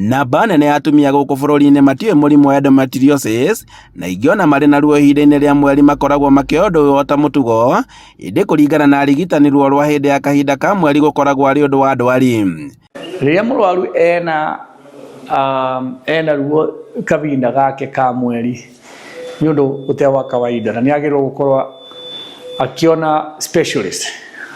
Namba nene ya atumia gũkũ bũrũri-inĩ matiũĩ mũrimũ wa endometriosis, na aingĩ ona marĩ na ruo ihinda-inĩ rĩa mweri makoragwo makĩoya ũndũ ũyũ o ta mũtugo, ĩndĩ kũringana na arigitani ruo rwa hĩndĩ ya kahinda ka mweri gũkoragwo arĩ ũndũ wa ndwari. Rĩrĩa mũrwaru ena um, ena ruo kahinda gake ka mweri nĩ ũndũ ũtarĩ wa kawaida na nĩ agĩrĩirwo gũkorwo akĩona specialist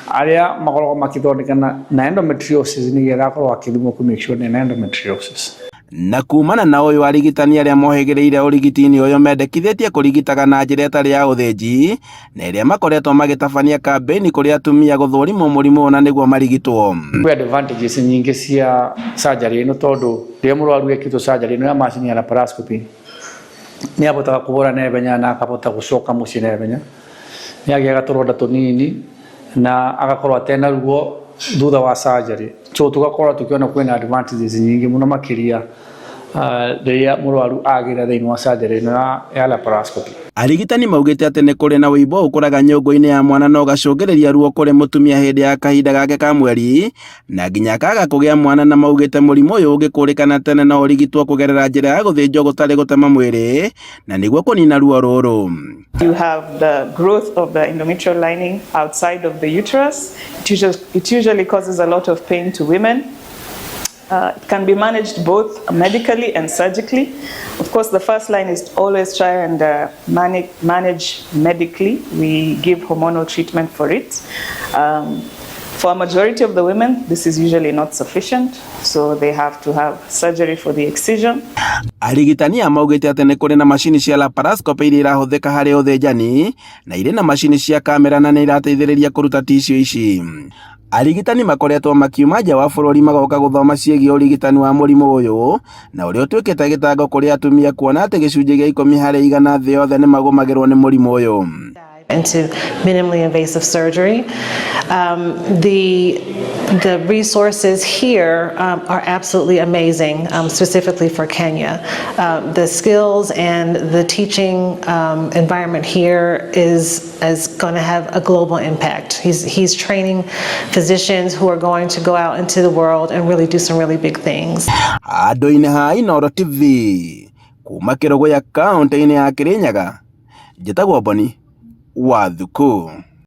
arĩa makoragwo makĩthondekana na endometriosis nĩgetha akorwo akĩthimwo kũ make sure nĩ endometriosis. Na kumana na ũyũ arigitani arĩa mohĩgĩrĩire ũrigiti-inĩ ũyũ mendekithĩtie kũrigitaga na njĩra ĩtarĩ ya ũthĩnji na ĩrĩa makoretwo magĩtabania kambĩini kũrĩ atumia gũthũrimwo mũrimũ ũyũ na nĩguo marigitwo. Kwĩ advantages nyingĩ cia surgery ĩno tondũ rĩrĩa mũrwaru ekĩtwo surgery ĩno ya macini ya laparoscopy nĩ ahotaga kũhora naihenya na akahota gũcoka mũciĩ naihenya. Nĩ agĩaga tũronda tũnini na agakorwo atena ruo thutha wa surgery. So tũgakorwo tũkĩona kwĩna advantages nyingĩ mũno makĩria rĩrĩa mũrwaru agĩra thĩinĩ wa surgery ĩno ya laparoscopy. Arigitani maugĩte atĩ nĩ kũrĩ na ũimbo ũkũraga nyũngũ-inĩ ya mwana na ũgacũngĩrĩria ruo kũrĩ mũtumia hĩndĩ ya kahinda gake ka mweri na nginya akaga kũgĩa mwana na maugĩte mũrimũ ũyũ ũngĩkũrĩkana tene no ũrigitwo kũgerera njĩra ya gũthĩnjwo gũtarĩ gũtema mwĩrĩ na nĩguo kũnina ruo rũrũ. You have the growth of the endometrial lining outside of the uterus. It usually causes a lot of pain to women. It can be managed both medically and surgically. Of course, the first line is to always try and manage medically. We give hormonal treatment for it. For a majority of the women, this is usually not sufficient, so they have to have surgery for the excision. Arigitani aya maugĩte atĩ nĩ kũrĩ na macini cia laparoscopy iria irahũthĩka harĩ ũthĩnjani na irĩ na macini cia kamera na nĩ irateithĩrĩria kũruta tissue ici. Arigitani makoretwo makiuma nja wa bũrũri magoka gũthoma ciĩgiĩ ũrigitani wa mũrimũ ũyũ na ũrĩa ũtuĩkĩte gĩtango kũrĩ atumia kuona atĩ gĩcunjĩ gĩa 10% thĩ yothe nĩ magũmagĩrwo nĩ mũrimũ ũyũ. Into minimally invasive surgery. The resources here are absolutely amazing, specifically for Kenya. The skills and the teaching environment here is going to have a global impact. He's training physicians who are going to go out into the world and really do some really big things. Handũ-inĩ ha Inooro TV kuma Kĩrũgũya kaũntĩ-inĩ ya Kĩrĩnyaga, njĩtagwo Boni wa Thuku.